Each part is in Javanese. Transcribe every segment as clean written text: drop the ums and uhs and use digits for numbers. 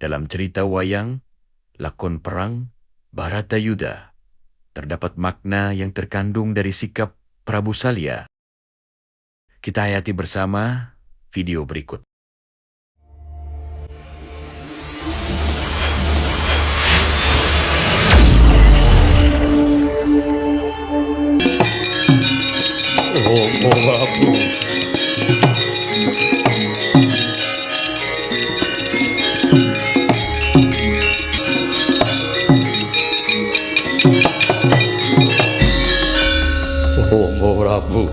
Dalam cerita wayang, lakon perang, Bharatayuddha, terdapat makna yang terkandung dari sikap Prabu Salya. Kita hayati bersama video berikut. Romo Prabu. Romo Prabu.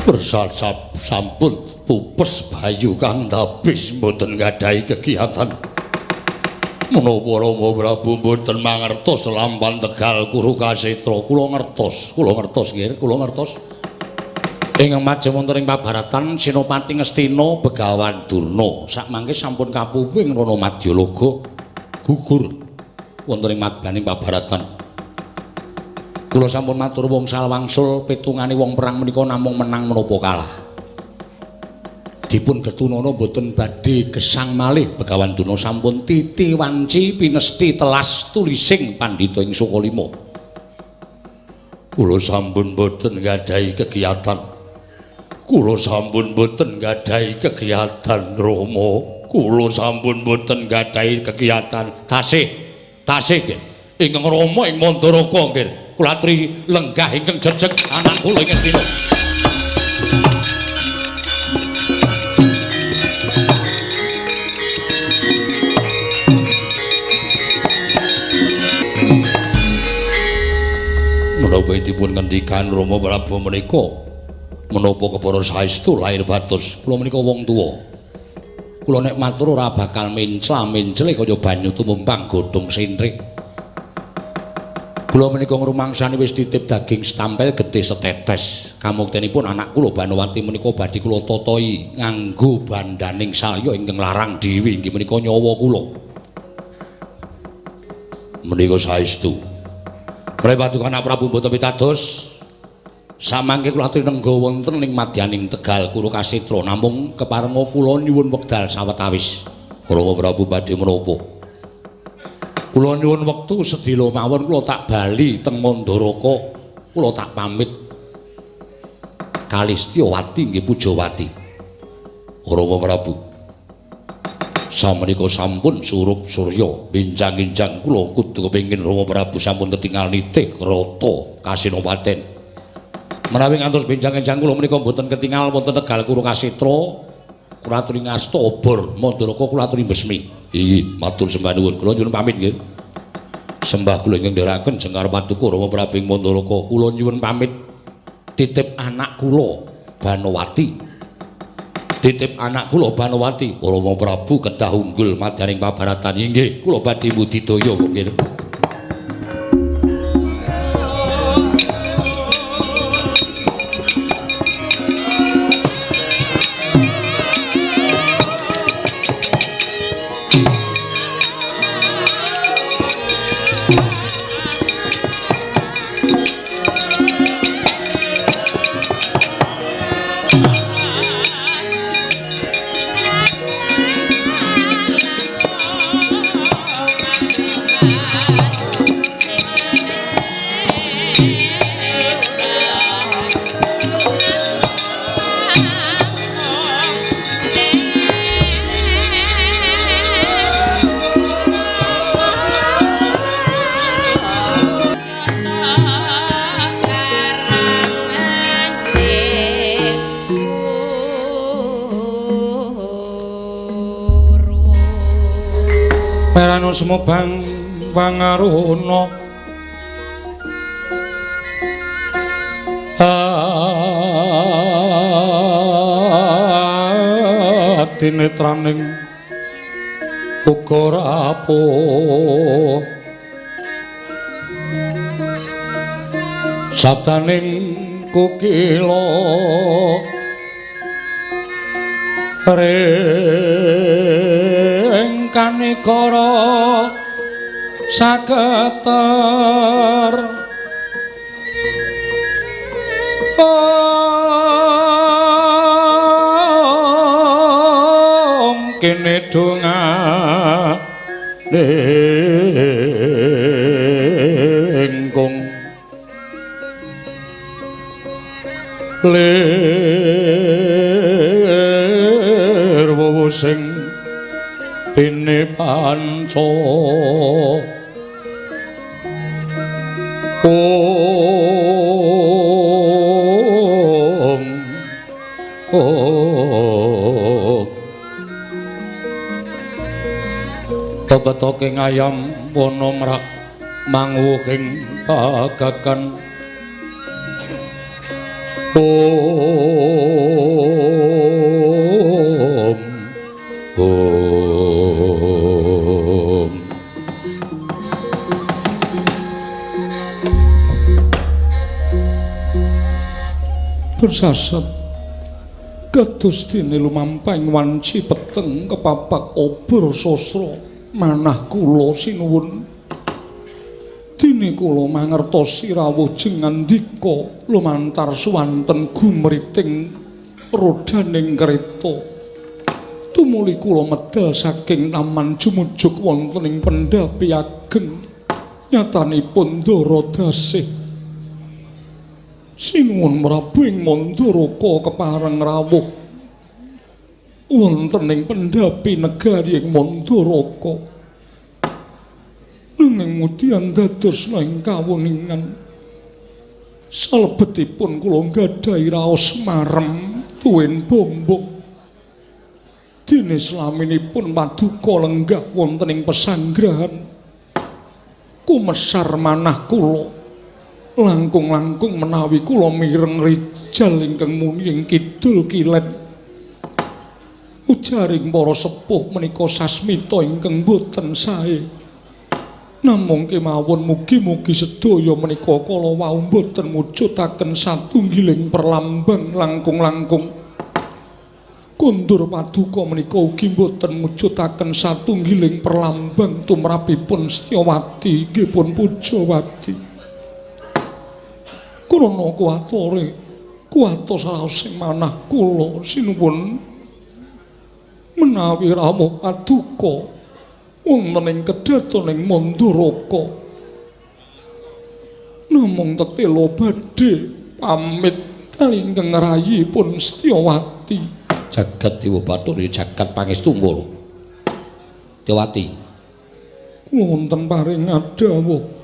Bersasap sampun pupes bayu kang dabis mboten nggadahi kegiatan. Menapa Rama Prabu mboten mangertos lampan Tegal Kurukasetra? Kula ngertos nggih, kula ngertos. Ing majeng wonten ing pabaratan Senopati Ngastina Begawan Durna sakmangke sampun kapuwing Rana Madyalaga gugur wonten ing madbaning pabaratan. Kula sampun matur wngsal wangsul pitungane wong perang menika namung menang menapa kalah. Dipun getunana mboten badhe gesang malih Begawan Durna sampun titi wanci pinesti telas tulising pandhita ing Sukalima. Kula sampun mboten nggadahi kegiatan. Kula sampun mboten nggadahi kegiatan Rama. Kula sampun mboten nggadahi kegiatan. Tasih, tasih nggih. Ingkang Rama ing Mandaraka nggih. Kula aturi lenggah ingkang jejeg anak kula ing Ngastina. Menapa dipun ngendikan Rama Prabu menika menapa kepara saestu lair batos? Kula menika wong tuwa. Kula nek matur ora bakal mencla-mencle kaya banyu tumumpang godhong sentrik. Kula menika ngrumangsani wis titip daging setampel getih setetes. Kamuktenipun anak kula Banowati menika badhe kula tatahi nganggo bandaning salya ingkang larang dhewe inggih menika nyawa kula. Menika saestu. Menawi paduka anak Prabu mboten pitados, samangke kula aturi nengga wonten ing madyaning Tegal Kurukasetra namung keparenga kula nyuwun wekdal sawetawis. Rama Prabu badhe menapa? Kula nyuwun wektu sedhela mawon kula tak bali teng Mandaraka, kula tak pamit Kalistyawati nggih Pujawati. Rama Prabu, samenika sampun surup surya benjang-enjang kula kudu kepengin Rama Prabu sampun ketingal nitih krata Kasinopaten. Menawi ngantos benjang-enjang kula menika mboten ketingal wonten Tegal Kurukasetra, kula aturi ngasta obor Mandaraka kula aturi besmi. Inggih, matur sembah nuwun. Kula nyuwun pamit nggih. Sembah kula ingkang ndherekaken jengkar paduka Rama Prabu ing Mandaraka. Kula nyuwun pamit titip anak kula Banowati. Titip anak kula Banowati. Rama Prabu kedah unggul madyaning pabaratan. Inggih, kula badhe budidaya nggih. Merano sumebang pangaruna adinetraning uga rapuh sabdaning kukila ring kanikara saketer Om kene do ningkung lir wuwu sing bene panca ong ong bebetoking ayam wana mrak mangwuhing pagagan om om bersasat kados dene lumampahing wanci peteng kepapak obor sasra manah kula sinuwun. Dene kula mangertosi rawuh jengandika lumantar suwanten gumriting rodaning kereta. Tumuli kula medal saking taman jumujuk wonten ing pendhapi ageng nyatanipun Ndara Dasih. Sinuwun Prabu ing Mandaraka kepareng rawuh wonten ing pendhapi negari ing Mandaraka. Nanging mudian dados ing kawuningan salebetipun kula nggadahi raos marem tuwin bombong. Dene slaminipun paduka lenggah wonten ing pesanggrahan kumesar manah kula langkung-langkung menawi kula mireng rijal ingkang muni ing kidul kilen. Ujaring para sepuh menika sasmita ingkang boten sae. Namung kemawon mugi-mugi sedaya menika kala wau boten mujudaken satunggiling perlambang langkung-langkung. Kondur paduka menika ugi boten mujudaken satunggiling perlambang tumrapipun Setyawati nggih pun Pujawati. Krana kuwatore kuwatos raos ing manah kula sinuwun menawi rawuh paduka wonten ing kedhaton ing Mandaraka. Namung tetela badhe pamit kali ingkang rayipun Setyawati. Jagat Dewa Bathara jagat pangestu Ngoro. Setyawati, kula wonten paring dawuh.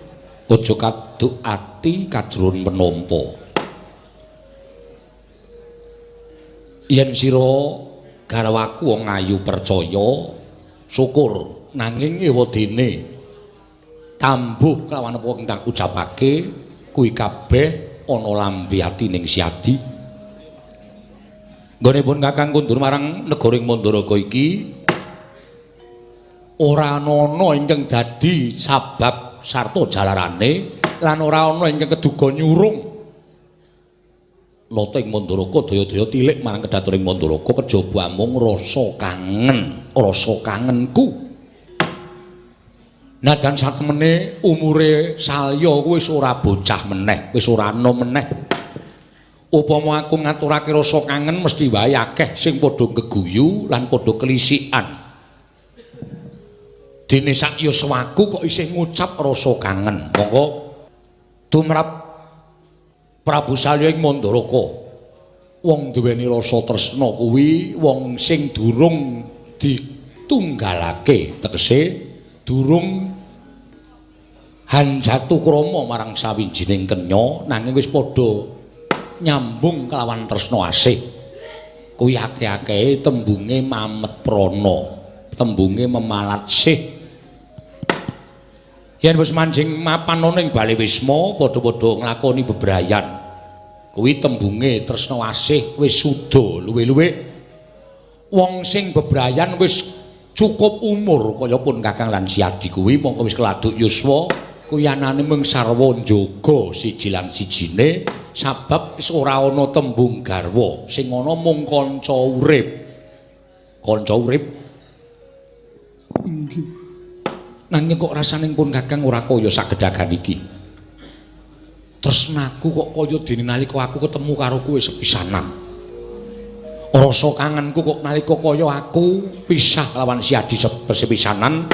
Aja kaduk ati kajron penampa. Yen sira garwaku wong ayu percaya syukur, nanging ewadene tambuh kelawan apa ingkang ucapake kuwi kabeh ana lambe atining Siadi. Nggone pun Kakang kundur marang negara ing Mandaraka iki ora ana ingkang dadi sabab sarta jalarane lan ora ana ingkang keduga nyurung nata ing Mandaraka daya-daya tilik marang kedhaton ing Mandaraka kejaba amung rasa kangen, rasa kangenku. Nadan satemene umure Salya kuwi wis ora bocah meneh, wis ora enom meneh. Upama aku ngaturake rasa kangen mesti wae akeh sing padha geguyu lan padha kelisikan. Dene sak yuswaku kok isih ngucap rasa kangen. Monggo tumrap Prabu Salya ing Mandaraka. Wong duweni rasa tresna kuwi wong sing durung ditunggalake, tegese durung hanjatu krama marang sawijining kenya nanging wis padha nyambung kelawan tresna asih. Kuwi akeh-akehe tembunge mamet prana, tembunge memalat sih. Yen wis manjing mapan ana ing Bale Wisma padha-padha nglakoni bebrayan. Kuwi tembunge tresna asih wis suda luwih-luwih. Wong sing bebrayan wis cukup umur kaya pun Kakang lan Siadi kuwi mongko wis keladuk yuswa kuwi anane mung sarwa njaga siji lan sijine sabab wis ora ana tembung garwa sing ana mung kanca urip. Kanca urip inggih. Nanging kok rasane pun Kakang ora kaya sagedhagan iki. Tresnaku kok kaya dene nalika aku ketemu karo kowe sepisanan. Rasa kangenku kok nalika kaya aku pisah lawan Siadi sepisanan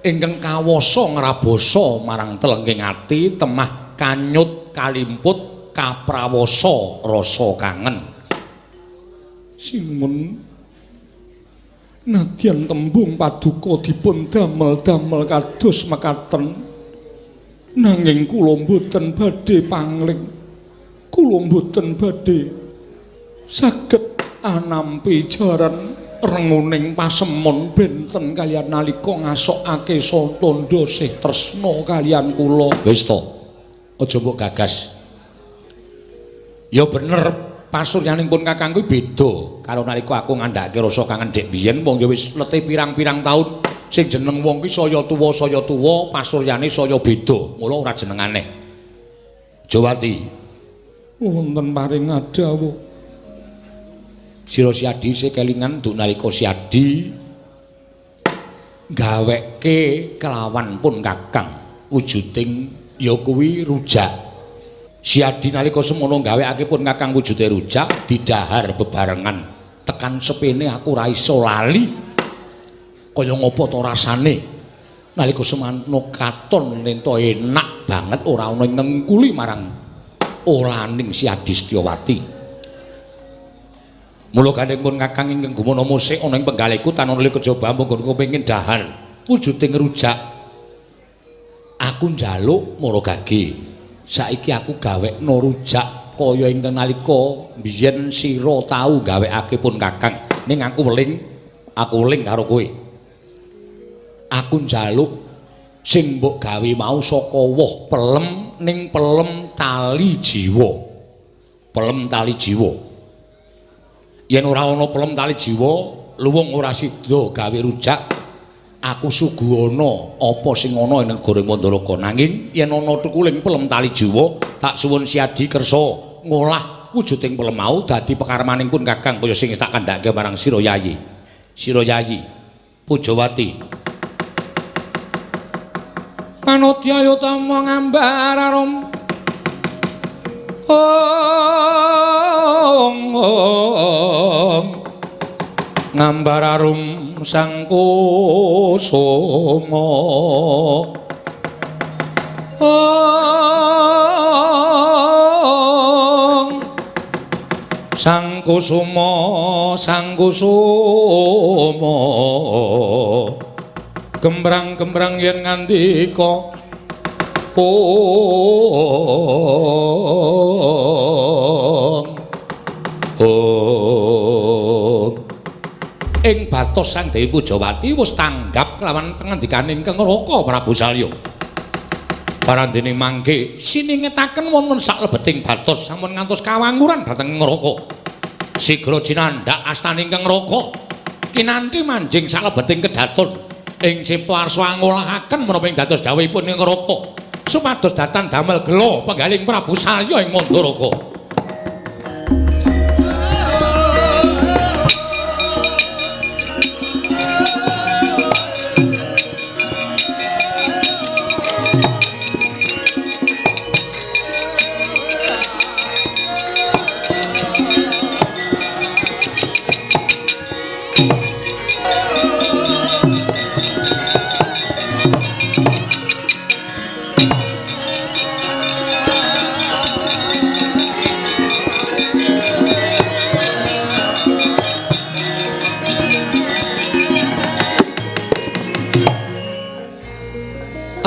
ingkang kawasa ngrabasa marang telenging ati temah kanyut kalimput kaprawasa rasa kangen. Simun nadyan tembung paduka dipun damel-damel kados mekaten, nanging kula mboten badhe pangling, kula mboten badhe saged anampi jaran renguning pasemon benten kaliyan nalika ngasokake tandha sih tresna kaliyan kula. Wis to, aja mbok gagas. Ya bener pasuryaning pun kakang kuwi beda karo nalika aku ngandhake rasa kangen dek biyen. Wong ya wis letih pirang-pirang taun, sing jeneng wong ki saya tuwa pasuryane saya beda, mula ora jeneng aneh. Jawati, wonten paring dawuh. Sira Siadi isih kelingan duk nalika Siadi gaweke kelawan pun kakang wujuding ya kuwi rujak. Siadi nalika semono gawekake pun kakang wujude rujak didahar bebarengan tekan sepene aku ora iso lali kaya ngopo to rasane nalika semano katon lento enak banget ora ana ngengkuli marang olaning Siadi Setyawati. Mula gandeng pun kakang ingkang gumana musik ana ing penggalihku tan ana kejaba mung kepengin dahar wujuding rujak. Aku njaluk mara gage. Saiki aku gawekno rujak kaya ingkang nalika biyen sira tau gawekake pun kakang. Ning aku weling karo kowe. Aku njaluk sing mbok gawe mau saka woh pelem ning pelem tali jiwa. Pelem tali jiwa. Yen ora ana pelem tali jiwa, luwung ora sida gawe rujak. Aku suguhana apa sing ana ing negara Mandalaka. Nanging yen ana tukuling pelem tali jiwa, tak suwun Siadi kersa ngolah wujuding pelem mau dadi pekarmaning pun kakang kaya sing tak kandhake marang sira Yayi. Sira Yayi Pujawati. Manodya tama ngambar arum. Ong ngambar arum sang kusuma. Ong sang kusuma, sang kusuma gembrang-gembrang yen ngandika. Ong Ong ing batos Sang Dewi Pujawati wis tanggap kelawan pangandikane ingkang Raka Prabu Salya. Parandene mangke siningetaken wonten saklebeting batos sampun ngantos kawanguran dhateng Raka. Sigra cinandhak astane ingkang Raka kinanthi manjing saklebeting kedaton ing cipta arsa ngolahaken menapa ing dados dawuhipun ing Raka supados datan damel gela penggaling Prabu Salya ing Mandaraka.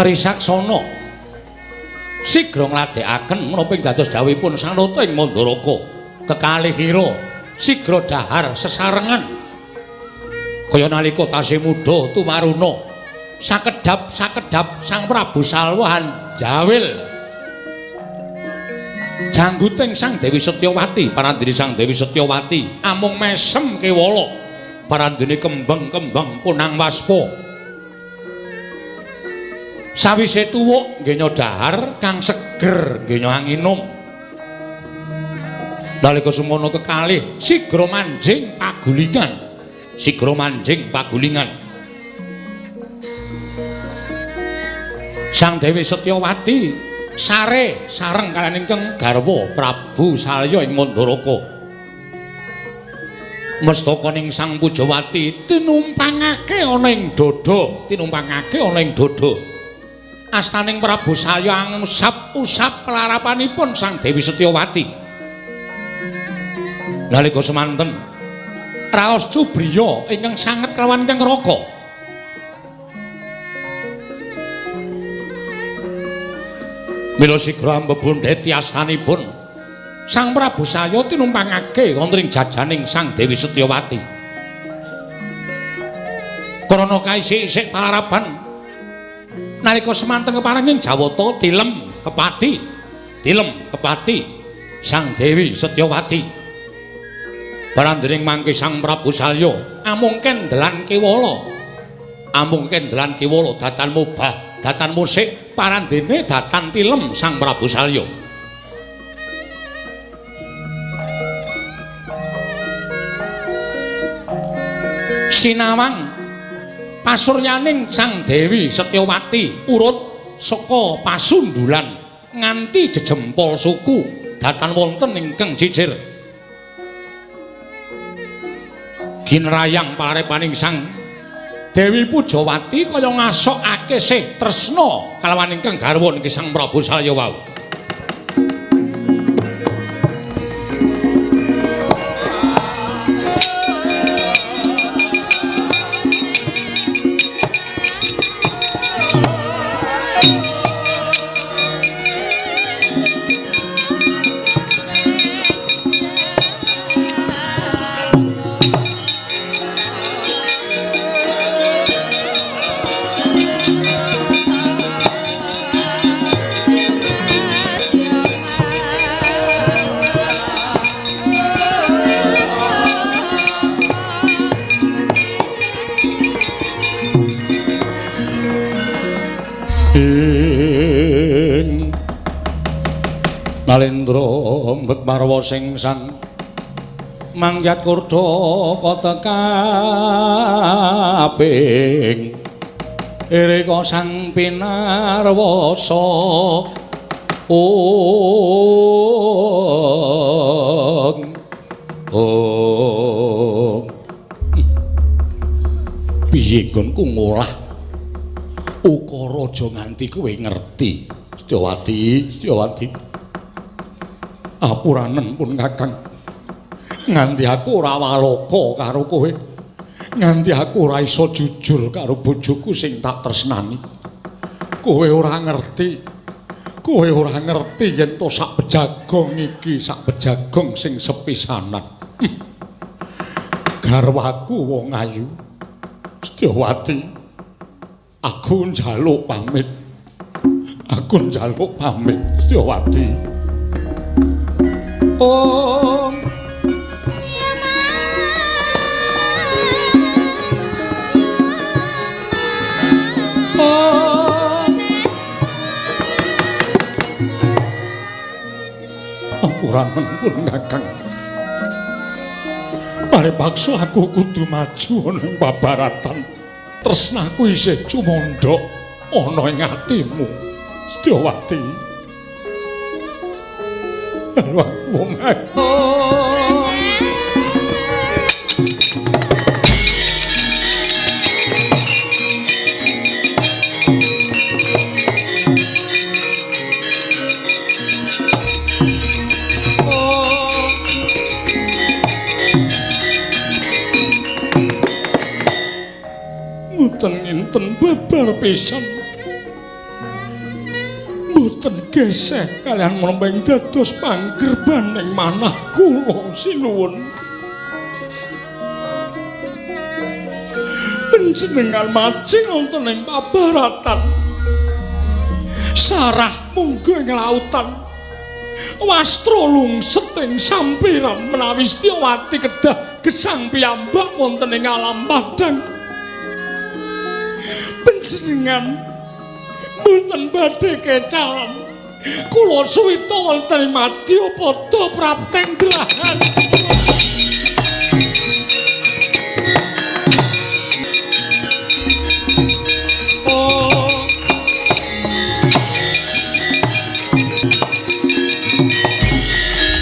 Risaksana sigra ngladekaken menapa ing dados dawuhipun Sang Rata ing Mandaraka. Kekalih ira sigra dahar sesarengan kaya nalika tasih mudha tumaruna sakedhap-sakedhap Sang Prabu Salwa jawil jangguting Sang Dewi Setyawati. Parandene Sang Dewi Setyawati amung mesem kewala, parandene kembang-kembang punang waspa. Sawise tuwuk nggenya dahar kang seger nggenya anginum. Nalika semono kekalih sigra manjing pagulingan. Sigra manjing pagulingan. Sang Dewi Setyawati sare sareng kaliyan ingkang garwa Prabu Salya ing Mandaraka. Mestakaning Sang Pujawati tinumpangake ana ing dada, tinumpangake ana ing dada. Astaning Prabu Salya angusap-usap larapanipun Sang Dewi Setyawati. Nalika semanten raos cubriya ingkang sanget kelawan ingkang raka. Mila sigra ambebundheti astanipun Sang Prabu Salya tinumpangake wonten ing jajaning Sang Dewi Setyawati. Karana kaisik-isik palaraban nalika semanten keparenging Jawata tilem kepati, tilem kepati Sang Dewi Setyawati. Barandring mangke Sang Prabu Salya amung kendelan kewala. Amung kendelan kewala datan mubah, datan musik parandene datan tilem Sang Prabu Salya. Sinawang pasuryaning Sang Dewi Setyawati urut saka pasundulan nganti jejempol suku datan wonten ingkang jijir. Ginrayang parepaning Sang Dewi Pujawati kaya ngasokake sih tresna kalawan ingkang garwa niki Sang Prabu Salya wau. Nalendra mbek marwa sing sang mangyat kurda katekaping irika sang pinarwasa ong ong. Piye nggonku ngolah ukara aja nganti kowe ngerti. Setyawati, Setyawati. Apuranen pun Kakang, nganti aku ora waloka karo kowe, nganti aku ora iso jujur karo bojoku sing tak tresnani. Kowe ora ngerti, kowe ora ngerti yen to sak bejagong iki, sak bejagong sing sepisanan. Garwaku wong ayu Setyawati, aku njaluk pamit, aku njaluk pamit Setyawati. Oh, ya Mas, oh, ampuranen pun Kakang. Mare paksa aku kudu maju ana ing babaratan. Tresnaku isih cumondhok ana ing atimu, Setyawati. Wong ayu. Mboten nginten babar pisan. Mboten geseh kalian mrembeng dados panggerbaning manah kula sinuwun. Panjenengan majing wonten ing pabaratan. Sarah mungguh ing lautan. Wastra lungset ing sampiran menawi Setyawati kedah gesang piyambak wonten ing alam padhang. Panjenengan mboten badhe kecalan. Kula suwita wonten ing madyapada prapteng delahan. Oh.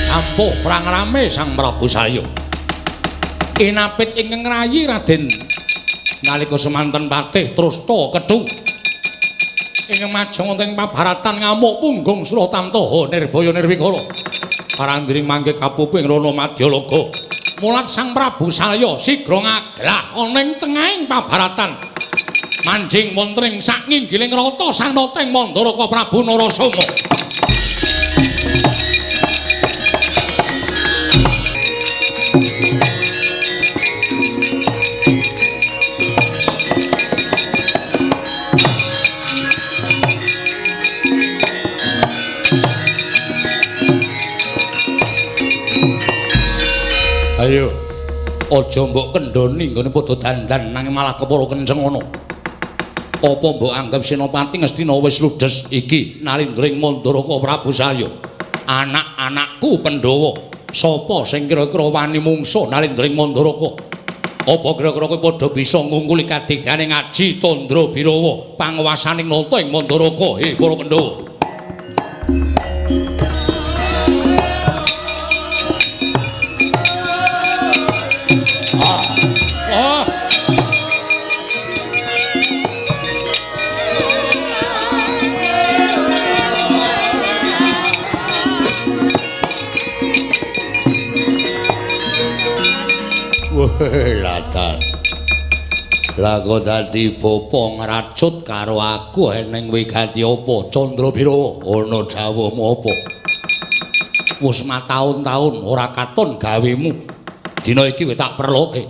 Ampuh perang rame Sang Prabu Salya. Inapit ingkang ngrayi Raden. Nalika semanten patih Trusta Kethu ingkang majeng wonten ing pabaratan ngamuk punggung Suratamtaha nirbaya nirwikara. Parandiring mangke kapupu ing rana Madyalaga. Mulat Sang Prabu Salya sigra ngaglah ana ing tengahing pabaratan. Manjing wonten ing saknginggiling rata Sang Nata ing Mandaraka Prabu Narasoma. Ayo, aja mbok kendhoni nggone padha dandan nanging malah kepara kenceng ngono. Apa mbok anggap Senopati Ngastina wis ludes iki nalindring Mandaraka Prabu Salya? Anak-anakku Pandhawa, sapa sing kira-kira wani mungsuh nalindring Mandaraka? Apa kira-kira kowe padha bisa ngungkuli kadigdane Aji Candra Birawa panguwasaning nata ing Mandaraka? He para Pandhawa. Latan. Lah kok dadi bapa ngracut karo aku eneng wigati apa Candra Birawa? Ana dawuhmu apa? Wis mataun-taun ora katon gawemu. Dina iki wis tak perloke.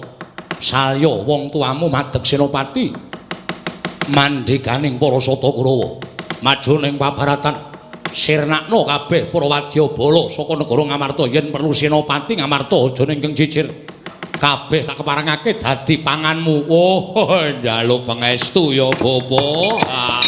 Salya wong tuamu madeg senopati. Mandekaning para Sata Kurawa. Maju ning pabaratan. Sirnakno kabeh para wadyabala saka negara Ngamarta yen perlu senopati Ngamarta aja ning cicir. Kabeh tak keparengake dadi panganmu. Oh, njaluk pangestu ya, Bapa. Ah.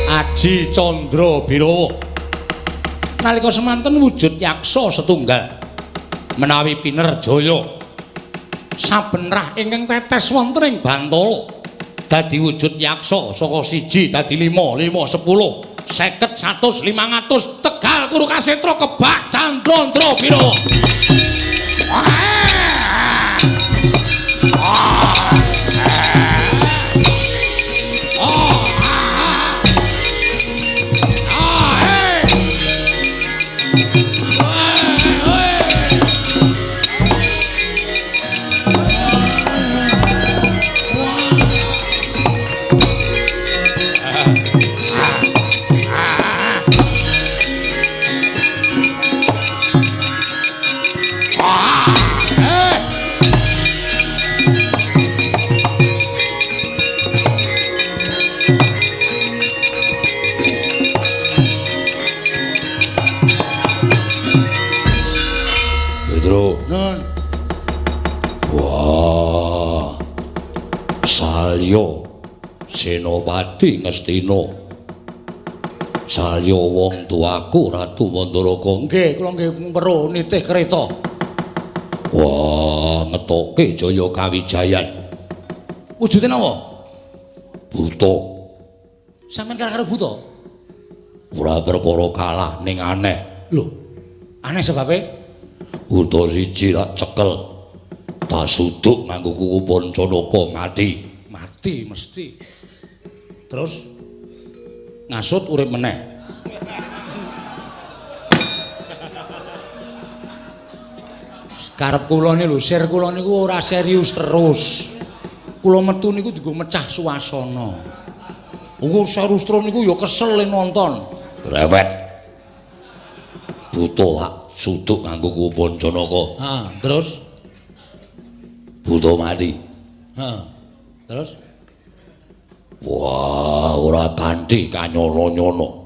Aji Candra Birawa nalika semanten wujud yaksa setunggal menawi pinerjaya saben rah ingkang tetes wonten ing bantala dadi wujud yaksa saka 1 dadi 5, 5, 10, 50, 100, 500 Tegal Kuru Kasetra kebak Candra Birawa. Wah, Salya Senopati Ngastina. Salya wong tuaku Ratu Mandaraka. Nggih, kula nggih weruh nitih kereta. Wah, ngetoke Jaya Kawijayan. Wujude napa? Buta. Sampeyan kalah karo buta? Ora perkara kalah ning aneh. Lho, aneh sebabe? Buta siji tak cekel. Tak suduk nganggo kuku Pancanaka mati. Mati mesti. Terus ngasut urip meneh. Karep kula niku lho, sir kula niku ora serius terus. Kula metu niku dienggo mecah suasana. Engko Sarustra niku ya kesel nonton. Brewet. Buta hak suduk nganggo kupon Janaka. Ha, terus buta mati. Ha. Terus wah, ora kanthi kanyono-nyono.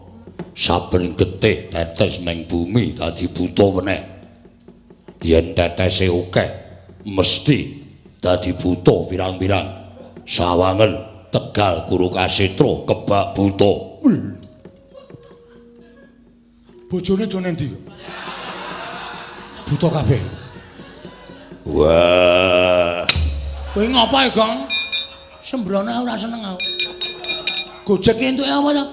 Saben getih tetes ning bumi dadi buta meneh. Yen tetese akeh mesti dadi buta pirang-pirang. Sawangen Tegal Guru Kasetra kebak buta. Bojone do nendi? Buta kabeh. Wah. Kowe ngopo ya, Gong? Sembrono ora seneng aku. Gojek entuke apa to?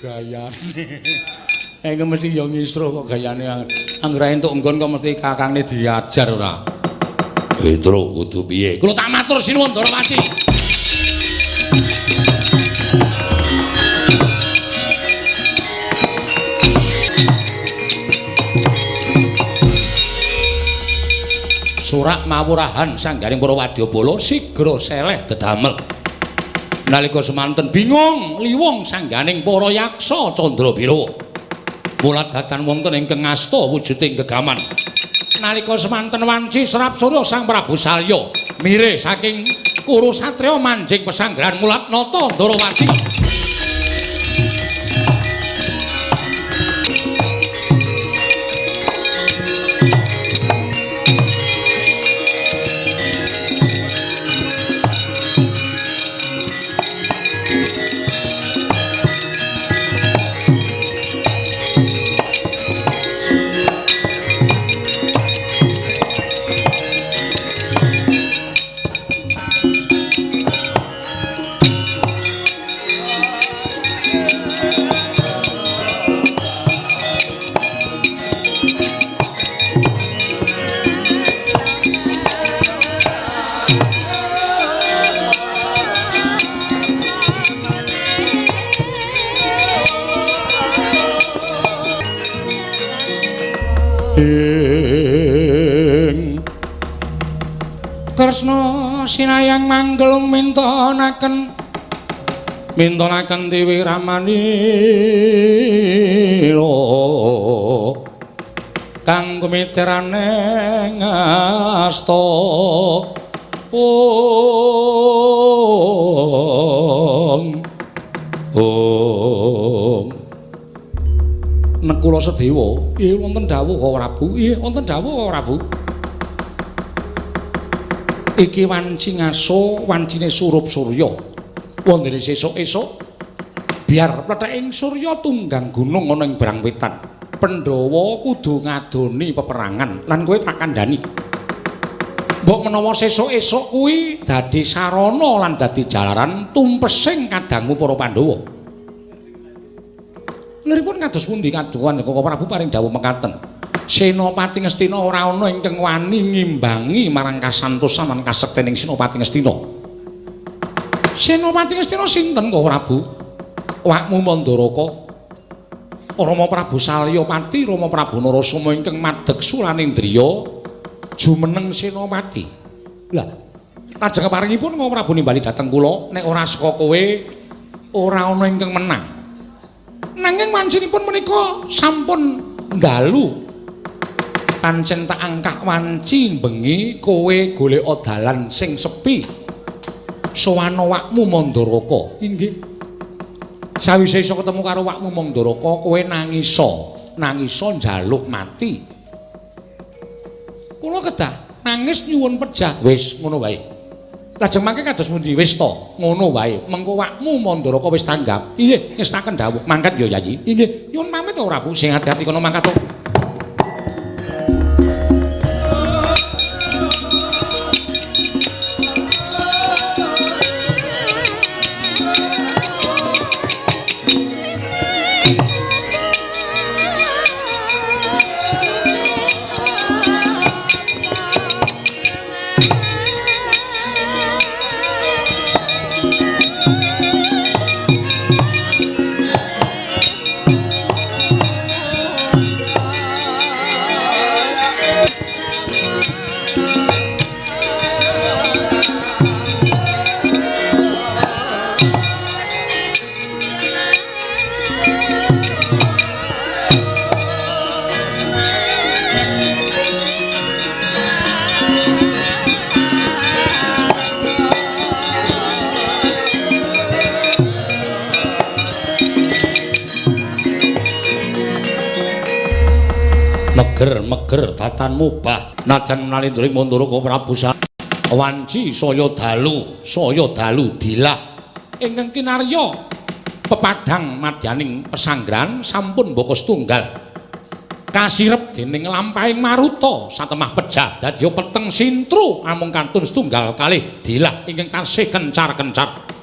Gayane. Engko mesti ya ngisro kok gayane. Anggere entuk nggon kok mesti kakangne diajar ora. Petro kudu piye? Kula tak matur sinuwun Ndorowati. Surak mawurahan sanggaring para wadyabala sigra seleh dedamel. Nalika semanten bingung liwung sangganing para yaksa Candrabirawa. Mulat datan wonten ingkang ngasta wujuding gegaman. Nalika semanten wanci serap surya Sang Prabu Salya mire saking Kuru Satriya manjing pesanggrahan Mulatnata Ndorowati. Kresna sinayang manggelung mintonaken mintonaken Dewi Ramanira kang kumiterane ngasta. Om Om Nekula Sedewa, iya wonten dawuh Prabu, iya wonten dawuh Prabu. Iki wanci ngaso, wancine surup surya. Wondene sesuk-esuk biar pletheking surya tunggang gunung ana ing Brang Wetan. Pandhawa kudu ngadoni peperangan lan kowe tak kandhani. Mbok menawa sesuk-esuk kuwi dadi sarana lan dadi jalaran tumpesing kadangmu para Pandhawa. Liripun kados pundi kaduwan Koko Prabu paring dawuh mekaten. Senopati Ngastina ora ana ingkang wani ngimbangi marang kasantosan lan kasektening Senopati Ngastina. Senopati Ngastina sinten Koko Prabu? Wakmu Mandaraka. Rama Prabu Salyapati, Rama Prabu Narasoma ingkang madeg Sulanindriya jumeneng Senopati. Lah, lajeng keparingipun Koko Prabu nimbali dhateng kula, nek ora saka kowe ora ana ingkang menang. Nanging wancinipun menika sampun dalu. Pancen tak angkah wanci bengi kowe golek dalan sing sepi. Sowan wakmu Mandaraka. Inggih. Sawise iso ketemu karo wakmu Mandaraka, kowe nangisa, nangisa njaluk mati. Kula kedah nangis nyuwun pejah. Wis ngono wae. Lajeng mangke kados pundi? Wis to, ngono wae. Mengko wakmu Mandaraka wis tanggap. Inggih, ngestaken dawuh. Mangkat ya, Yayi. Inggih, nyuwun pamit to, Prabu. Sing ati-ati kono mangkat to. Oh. Meger-meger datan mubah najan nalindra ing Mandaraka Prabu wanci saya dalu dilah ingkang kinarya pepadhang madyaning pesanggrahan sampun mbaka setunggal kasirep dening lampahing maruta satemah pejah dadi peteng sintru amung kantun setunggal kalih dilah ingkang tansih kencar-kencar.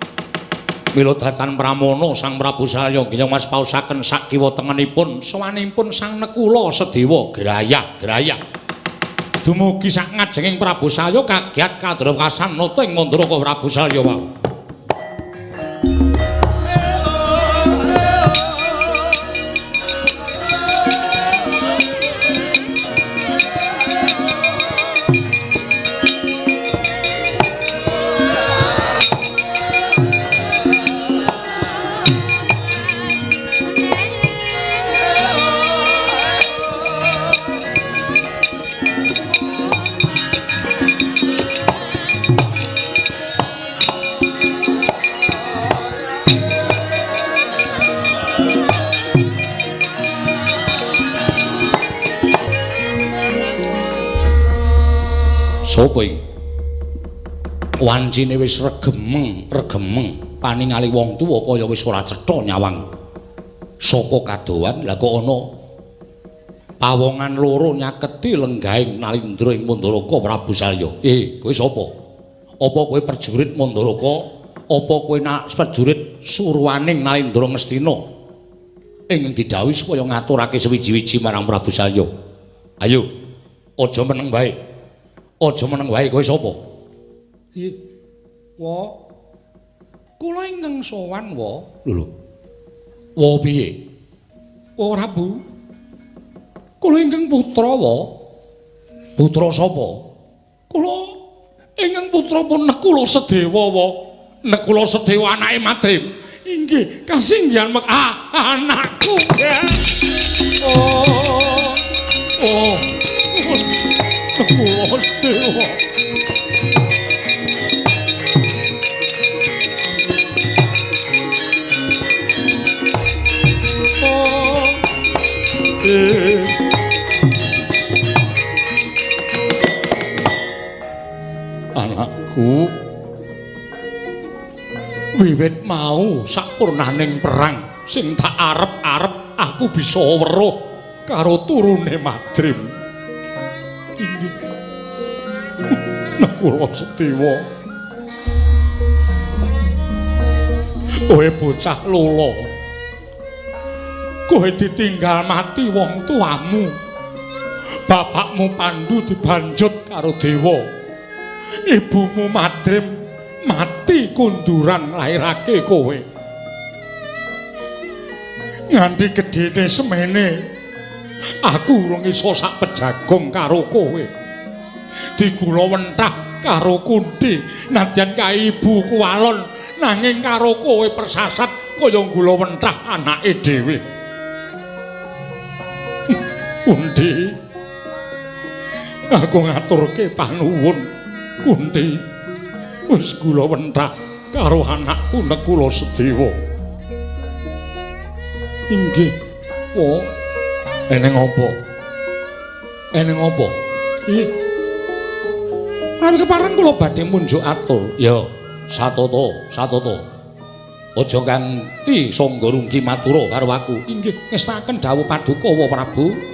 Mila datan Pramana Sang Prabu Salya ginyong mas paosaken sak kiwa tengenipun sowanipun Sang Nekula Sedewa grayah-grayah. Dumugi sak ngajenging Prabu Salya kagiat kadrokasan nata ing Mandaraka Prabu Salya wau. Sopo iki? Wancine wis regemeng-regemeng paningali wong tuwa kaya wis ora cetha nyawang. Saka kadohan lha kok ana pawongan loro nyaketi lenggahing Nalindra ing Mandaraka Prabu Salya. Kowe sapa? Apa kowe prajurit Mandaraka? Apa kowe prajurit suruhaning Nalindra Ngastina? Ing didhawuhi supaya ngaturake sewiji-wiji marang Prabu Salya. Ayo, aja meneng wae. Aja meneng wae, kowe sapa? Nggih. Wa. Kula ingkang sowan, wa. Lho lho. Wa piye? Wa Prabu. Kula ingkang putra, wa. Putra sapa? Kula ingkang putra pun Nekula Sedewa, wa. Nekula Sedewa anake Madrim. Inggih, kasinggihan mek anakku. Oh. Oh. Nekula Sedewa. Oh. Anakku, wiwit mau sapurnaning perang sing tak arep-arep aku bisa weruh karo turune Madrim. Inggih. Nekula Sedewa. Kowe bocah lolo. Kowe ditinggal mati wong tuamu. Bapakmu Pandu dibanjut karo dewa. Ibumu Madrim mati kunduran lairake kowe. Nganti gedene semene aku urung iso sak pejagong karo kowe. Digula wentah karo Kunti, nadyan kae ibu kuwalon nanging karo kowe persasat kaya gula wentah anake dhewe. Kunti, aku ngaturke panuwun Kunti. Wis gula wentah karo anakku Nekula Sedewa. Inggih, wa. Eneng apa? Eneng apa? Nggih. Menawi kepareng kula badhe munjuk atur. Ya, satata, satata. Aja nganti sangga rungki matura karo aku. Inggih, ngestakaken dawuh paduka wa Prabu.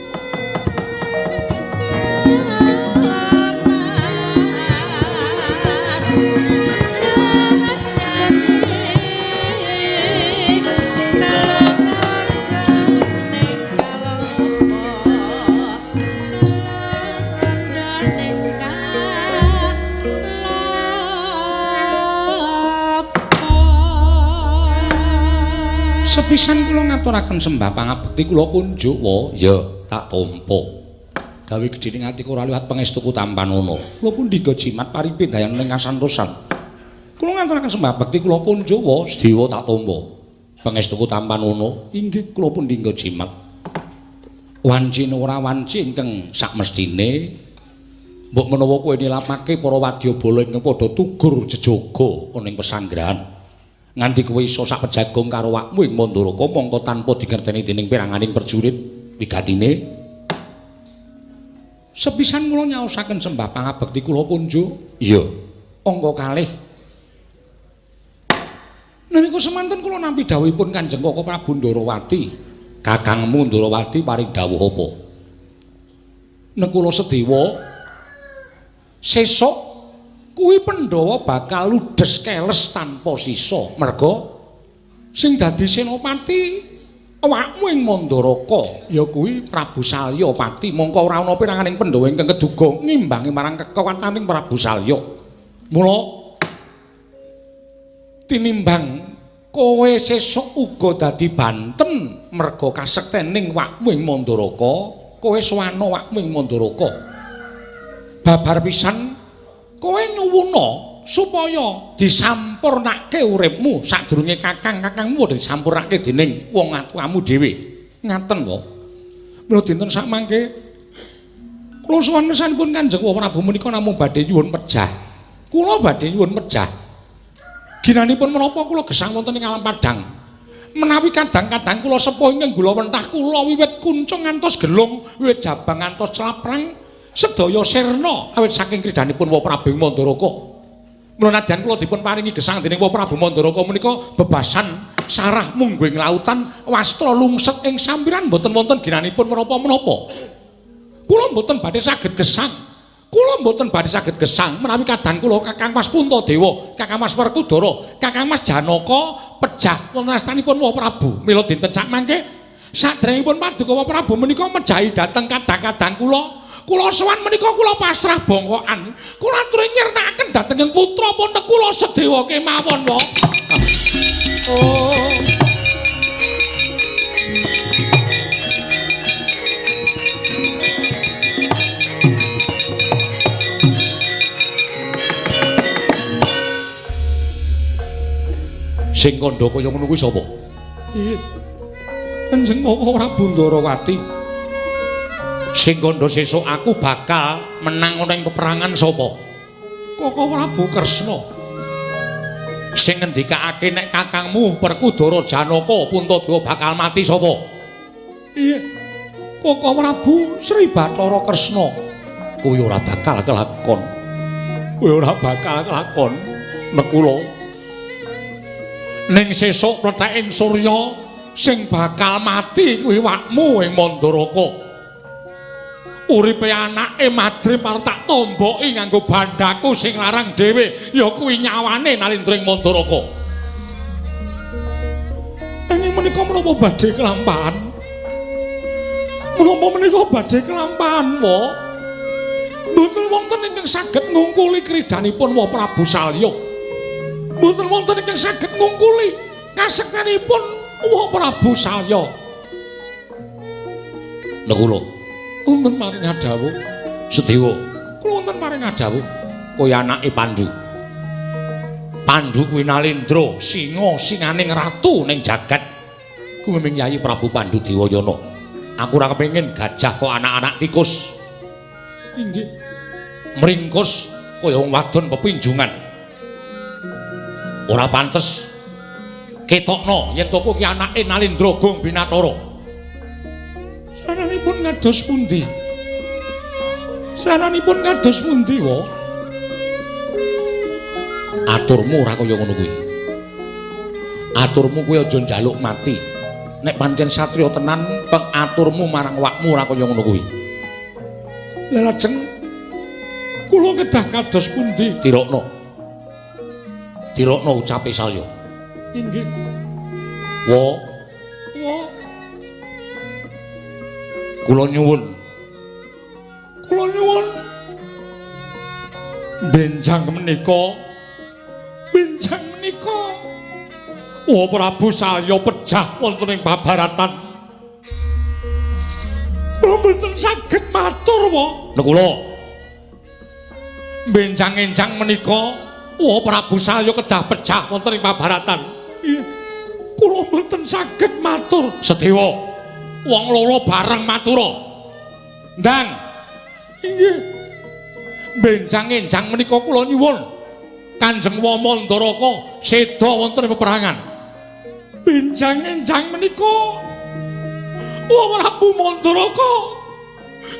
Sepisan kula ngaturaken sembah pangabekti kula kunjuk wa. Ya, tak tampa. Gawe gedhening atiku ora liwat pangestuku tampanana. Kula pundhika jimat paripe dayan ing kasantosan. Kula ngaturaken sembah bekti kula kunjuk wa. Sedewa tak tampa. Pangestuku tampanana. Inggih, kula pundhika jimat. Wancine ora wanci ingkang sakmestine mbok menawa kowe nilapake para wadyabala ingkang padha tugur jejaga ana ing pesanggrahan. Nganti kowe iso sak pejagong karo awakmu ing Mandaraka mongko tanpa dingerteni dening peranganing prajurit wigatine Sepisan kula nyaosaken sembah pangabekti kula kunjuk. Iya. Angka kalih. Nalika semanten kula nampi dawuhipun Kanjeng Koko Prabu Ndarawati. Kakangmu Ndarawati paring dawuh apa? Nekula Sedewa, sesuk kuwi Pandhawa bakal ludes keles tanpa sisa. Merga sing dadi senopati awakmu ing Mandaraka ya kuwi Prabu Salya Pati. Mongko ora ana peranganing Pandhawa ingkang keduga ngimbangi marang kekuwataning Prabu Salya. Mula tinimbang kowe sesuk uga dadi banten merga kasektening wakmu ing Mandaraka, kowe sowana wakmu ing Mandaraka. Babar pisan kowe nyuwuna supaya disampurnake uripmu sadurunge kakang-kakangmu disampurnake dening wong atuamu dhewe. Ngaten wae. Mula dinten sakmangke kula sowan ngersanipun Kanjeng Prabu menika namung badhe nyuwun pejah. Kula badhe nyuwun pejah. Ginanipun menapa kula gesang wonten ing alam padhang. Menawi kadang-kadang kula sepuh ingkang gula wentah kula wiwit kuncung ngantos gelung, wiwit jabang ngantos claprang, sedaya sirna awit saking kridhanipun Wa Prabu Mandaraka. Mula nadyan kula dipun paringi gesang dening Wa Prabu Mandaraka menika bebasan sarah mungguing lautan, wastra lungset ing sampiran mboten wonten ginanipun menapa-menapa. Kula mboten badhe saged gesang. Kula mboten badhe saged gesang menawi kadang kula Kakang Mas Puntadewa, Kakang Mas Werkudara, Kakang Mas Janaka pejah wonten astanipun Wa Prabu. Mila dinten sakmangke sadèrèngipun paduka Wa Prabu menika mejahi dhateng kadang-kadang kula. Kula sowan menika kula pasrah bongkokan. Kula aturi nyirnakaken dhateng ing putra punten kula Sedewa kemawon wa. Oh. Sing kandha kaya ngono kuwi sapa? Iya. Kanjeng Koko Prabu Ndarawati. Sing kandha sesuk aku bakal menang ana ing peperangan sapa? Koko Prabu Kresna. Sing ngendikake nek kakangmu Werkudara Janaka Puntadewa bakal mati sapa? Iya. Koko Prabu Sri Bathara Kresna. Kuwi ora bakal kelakon. Kuwi ora bakal kelakon. Nekula. Ning sesuk pletheking surya sing bakal mati kuwi wakmu ing Mandaraka. Uripe anake Madrim arep tak tomboki nganggo bandhaku sing larang dhewe, ya kuwi nyawane Nalindra ing Mandaraka. Nanging menika menapa badhe kelampahan? Menapa menika badhe kelampahan, wa? Mboten wonten ingkang saged ngungkuli kridhanipun Wa Prabu Salya. Mboten wonten ingkang saged ngungkuli kasektenipun Wa Prabu Salya. Nekula wonten paring adhawuh. Sedewa, kula wonten paring adhawuh. Kowe anake Pandu. Pandu kuwi Nalindra, singa singaning ratu ning jagat. Kuwi ming Yayi Prabu Pandu Dewayana. Aku ora kepengin gajah kok anak-anak tikus. Inggih. Mringkus kaya wong wadon pepinjungan. Ora pantes. Ketokno yen to kowe ki anake Nalindra Gong Binatara. Saranipun kados pundi? Saranipun kados pundi, wa? Aturmu ora kaya ngono kuwi. Aturmu kuwi aja njaluk mati. Nek pancen satriya tenan, pengaturmu marang wakmu ora kaya ngono kuwi. Lah lajeng kula kedah kados pundi? Tirokno. Tirokno ucape Salya. Inggih. Wa, wa. Kula nyuwun. Kula nyuwun. Benjang menika. Benjang menika. Wa Prabu Salya pejah wonten ing babaratan. Kula mboten saged matur, wa. Lha kula. Benjang-enjang menika Wa Prabu Salya kedah pejah wonten ing babaratan. Iya. Kula mboten saged matur. Sedewa. Wong loro bareng matura. Ndang. Inggih. Benjang-enjang menika kula nyuwun Kanjeng Wamandaraka seda wonten ing peperangan. Benjang-enjang menika Wa Prabu Mandaraka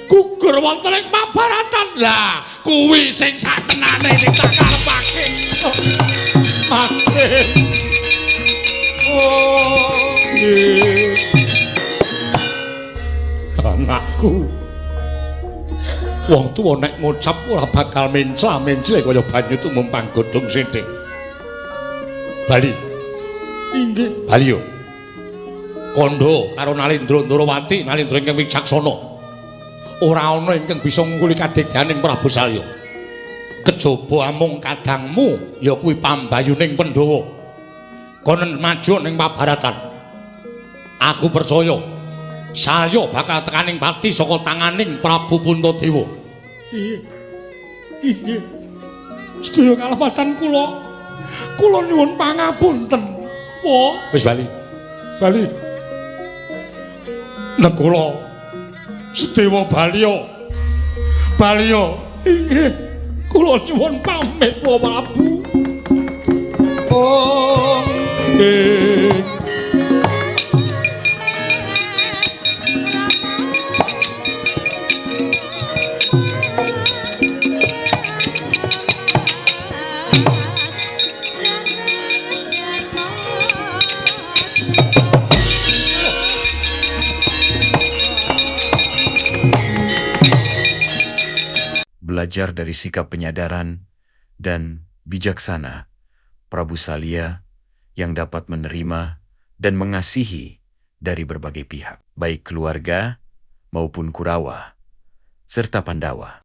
Gugur wonten ing pabaratan. Lah, kuwi sing satenane sing tak karepake. Makin. Oh, nggih. Anakku. Wong tuwa nek ngucap ora bakal mencla-mencle kaya banyu tumumpang godhong sithik. Bali. Inggih. Bali yo. Kandha karo Nalindra Ndarawati, Nalindra ingkang wicaksana. Ora ana ingkang bisa ngungkuli kadegdaning Prabu Salya. Kejaba amung kadangmu ya kuwi pambayuning Pandhawa. Kono maju ning pabaratan. Aku percaya Salya bakal tekaning pati saka tanganing Prabu Puntadewa. Inggih. Inggih. Sedaya kalepatan kula. Kula nyuwun pangapunten. Wa, wis bali. Bali. Nekula Sedewa Balya. Balya, inggih. Kula nyuwun pamit wa Prabu. Oh, nggih. Belajar dari sikap penyadaran dan bijaksana Prabu Salya yang dapat menerima dan mengasihi dari berbagai pihak, baik keluarga maupun Kurawa, serta Pandawa.